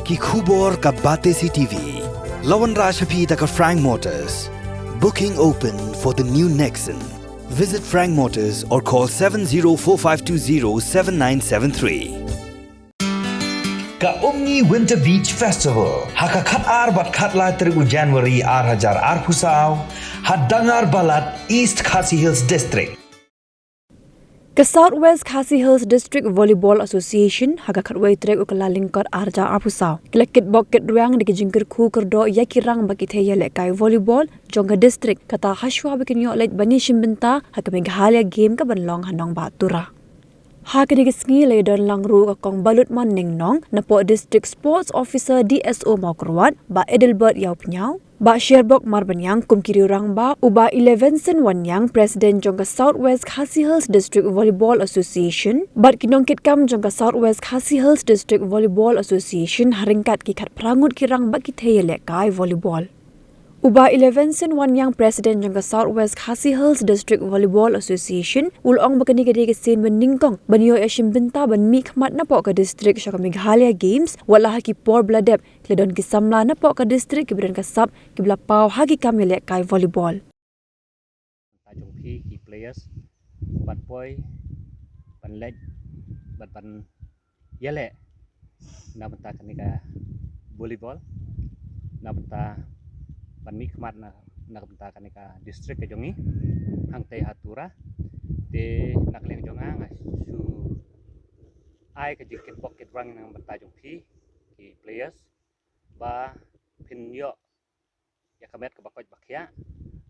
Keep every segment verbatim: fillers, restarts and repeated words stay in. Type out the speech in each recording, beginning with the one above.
Ki khubor ka Batesi T V. La wanrah sha phi da ka Frank Motors. Booking open for the new Nexon. Visit Frank Motors or call seven zero four five two zero seven nine seven three. Ka Umngi Winter Beach Festival ha ka khat ar bad khat lai tarik u January ar hajar arphew saw ha Dangar Balat, East Khasi Hills District. Ka South West Khasi Hills District Volleyball Association ha ka khatwei tarik u Kyllalyngkot ar hajar arphew saw ki la kitbok kitrwiang da ki jingkyrkhu kyrdoh ïa ki rang ba ki thei ïalehkai volleyball jong ka district, kata hashwa ba kin ïoh leit ban ïashim bynta ha ka Meghalaya Game ka ban long ha Nongbah Tura. Ha kane ka sngi la ïadon lang ruh ka Kong Balut Manningnong napoh District Sports Officer, D S O, Mawkyrwat, Bah Adelbert Ïawphniaw, Bah Sherbok Marbaniang kum ki rangbah, u Bah Elevenson Wanniang, President jong ka South West Khasi Hills District Volleyball Association, bad ki nongkitkam jong ka South West Khasi Hills District Volleyball Association, ha ryngkat ki khatphra ngut ki rang ba ki thei ïalehkai volleyball. U Bah Elevenson Wanniang, President jong ka South West Khasi Hills District Volleyball Association, u la ong ba kane ka dei ka sien ba nyngkong ban ïoh ïashim bynta ban mihkhmat napoh ka district sha ka Meghalaya Games, wat la ha ki por ba la dep ki la don ki samla napoh ka district kiba don ka sap kiba la paw ha ki kam ïalehkai volleyball. Bynta jong phi ki players ban poi ban leit bad ban ïaleh na bynta kane ka volleyball, na bynta ban mihkhmat na, na bynta kane ka district ka jong ngi hangtei ha Tura. Te na ka liang jong nga, nga shu ai ka jingkitbok kitrwiang na bynta jong phi ki players ba phin ïoh ïa ka met kaba koit ba khiah,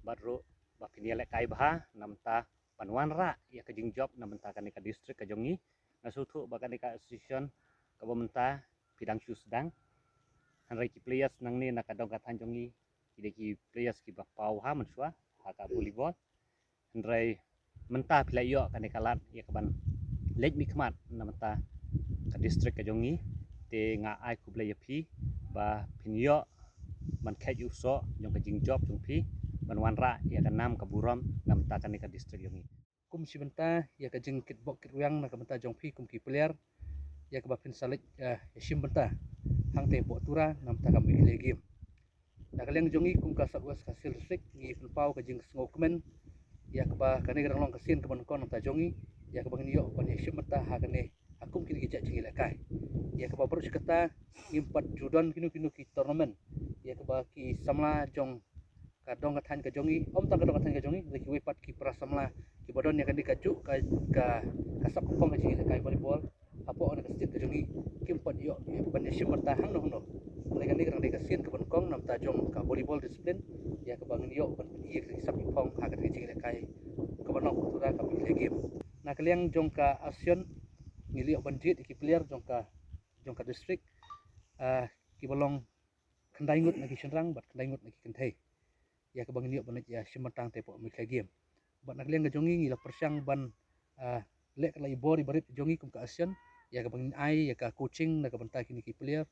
bad ruh ba phin ïalehkai bha na bynta ban wanrah ïa ka jingjop na bynta kane ka district ka jong ngi. Nga sngewthuh ba kane ka association kaba mynta phi dang shu sdang, hynrei ki players nangne na ka dong ka thaiñ jong ngi ki dei ki players kiba paw ha mynshuwa ha ka volleyball. Hynrei mynta phi la ïoh kane ka lad ïa ka ban leit mihkhmat na bynta ka district ka jong ngi. Te nga ai khublei ïa phi ba phin ïoh ban kheit ïa u soh jong ka jingjop jong phi ban wanrah ïa ka nam ka burom na bynta kane ka district jong ngi. Kum shi bynta ïa ka jingkitbok kitrwiang na ka bynta jong phi kum ki player, ïa kaba phin sa leit, eh, ïashim bynta hangtei hapoh Tura na bynta ka Meghalaya Game. Na ka liang jong ngi kum ka South West Khasi Hills District, ngi pynpaw ka jingsngewkmen ïa kaba kane ka dang long ka sien kaba nyngkong na ka bynta jong ngi, ïa kaba ngin ïoh ban ïashim bynta ha kane, ha kum kine ki jait jingïalehkai. Ïa kaba baroh shi katta ngim pat ju don kino kino ki tournament, ïa kaba ki samla jong ka dong ka thaiñ ka jong ngi, ym tang ka dong ka thaiñ ka jong ngi, hynrei kiwei pat ki para samla kiba don ïa kane kajuh ka, ka, ka sap ka phong ka jingïalehkai volleyball hapoh kane ka state ka jong ngi, kim pat ïoh, ïoh ban ïashim bynta hangno hangno. Hynrei kane ka dang dei ka sien kaba nyngkong na bynta jong ka volleyball discipline, ïa kaba ngin ïoh ban pyni ïa ka sap ka phong ha kane ka jingïalehkai kaba nyngkong ha Tura, ka Meghalaya Game. Na ka liang jong ka association, ngi la ïoh ban jied ïa ki player jong ka, jong ka district, ah, kiba long khyndai ngut na ki shynrang bad khyndai ngut na ki kynthei, ïa kaba ngin ïoh ban leit ïashim bynta hangtei hapoh Meghalaya Game. Bad na ka liang ka jong ngi, ngi la pyrshang ban, ah, leh ka la i bor iba rit jong ngi kum ka association, ïa kaba ngin ai ïa ka coaching na ka bynta kine ki player,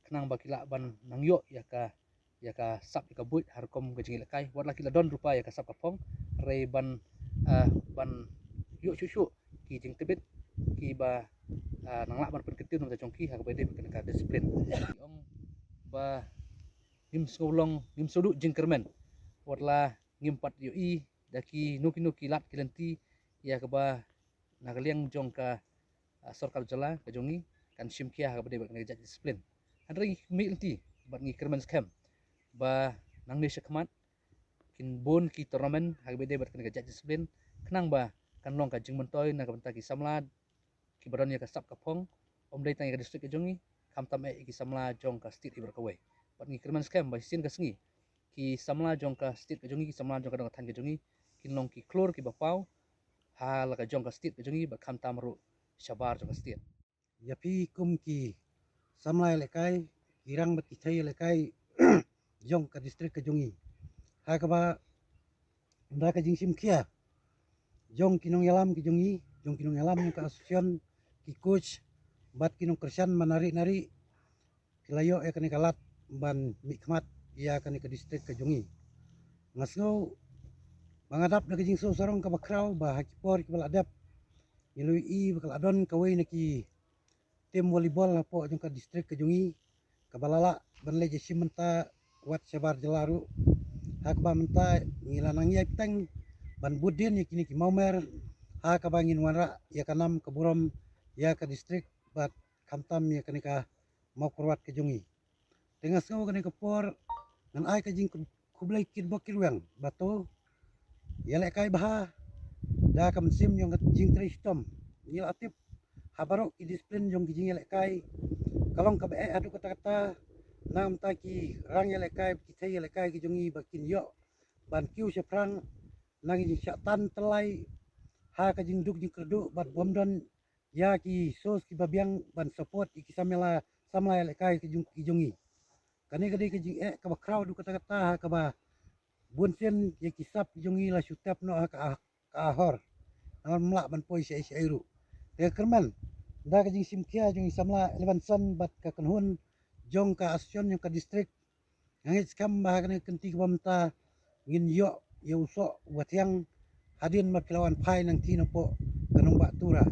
khnang ba ki lah ban nang ïoh ïa ka, ïa ka sap ïa ka buit ha rukom ka jingïalehkai, wat la ki la don ruh pat ïa ka sap ka phong, hynrei ban, ah, ban ïoh shuh shuh ki jingtbit kiba, ah, nang lah ban pynkyntiew na ka bynta jong ki ha kaba ïadei bad kane ka discipline. Ngi ong ba ngim sngew long, ngim sngew duh jingkyrmen wat la ngim pat ïohi da kino kino ki lad ki lynti ïa kaba na ka liang jong ka, ah, sorkar jylla ka jong ngi kan shim khia ha kaba ïadei bad kane ka jait discipline. Hynrei ngi khmih lynti bad ngi kyrmen skhem ba nangne shakhmat kin bun ki tournament ha kaba ïadei bad kane ka jait discipline, khnang ba kan long ka jingmyntoi na ka bynta ki samla kiba don ïa ka sap ka phong, ym dei tang ïa ka district ka jong ngi, khamtam eh ïa ki samla jong ka state hi baroh kawei. Bad ngi kyrmen skhem ba shisien ka sngi ki samla jong ka state ka jong ngi, ki samla jong ka dong ka thaiñ ka jong ngi, kin long ki khlur kiba paw ha la ka jong ka state ka jong ngi bad khamtam ruh shabar jong ka state. Ïa phi kum ki samla ïalehkai, ki rang bad ki thei ïalehkai jong ka district ka jong ngi, ha kaba ynda ka jingshim khia jong ki nongïalam ki jong ngi, jong ki nongïalam jong ka association, ki coach bad ki nongkyrshan man nari nari, ki la ïoh ïa kane ka lad ban mihkhmat ïa kane ka district ka jong ngi. Nga sngew ba nga dap da ka jingsngew sarong kaba khraw ba ha ki por kiba la dep ngi la ïohi ba ka la don kawei na ki team volleyball hapoh jong ka district ka jong ngi, kaba la lah ban leit ïashim mynta wat shabar jylla ruh. Ha kaba mynta ngi la nang ïai bteng ban bud dien ïa kine ki mawmer, ha kaba ngin wanrah ïa ka nam ka burom ïa ka district bad khamtam ïa kane ka mawkyrwat ka jong ngi. Te nga sngew kane ka por ngan ai ka jingkhublei kitbok kitweng ba to ïalehkai bha da ka mynsiem jong ka jingtrei shitom. Ngi la tip ha baroh ki discipline jong ki jingïalehkai ka long kaba eh haduh katta katta. Na ka bynta ki rang ïalehkai, ki thei ïalehkai ki jong ngi ba kin ïoh ban kiew shaphrang na ki jingshah tan tyllai ha ka jingduk jingkyrduh bad bym don ïa ki source kiba biang ban support ïa ki samla, samla ïalehkai ki jong, ki jong ngi. Kane ka dei ka jingeh kaba khraw haduh katta katta ha kaba bun sien ïa ki sap ki jong ngi la shu tep noh ha ka, ka ahor. Namar ym lah ban poi shaei shaei ruh. Te kyrmen da ka jingshim khia jong i samla Levinson bad ka kynhun jong ka association jong ka district, nga ngeit skhem ba ha kane ka kynti kaba mynta ngin ïoh ïa u soh uba thiang hadien ba phi la wan phai nangtei napoh ka nongbah Tura.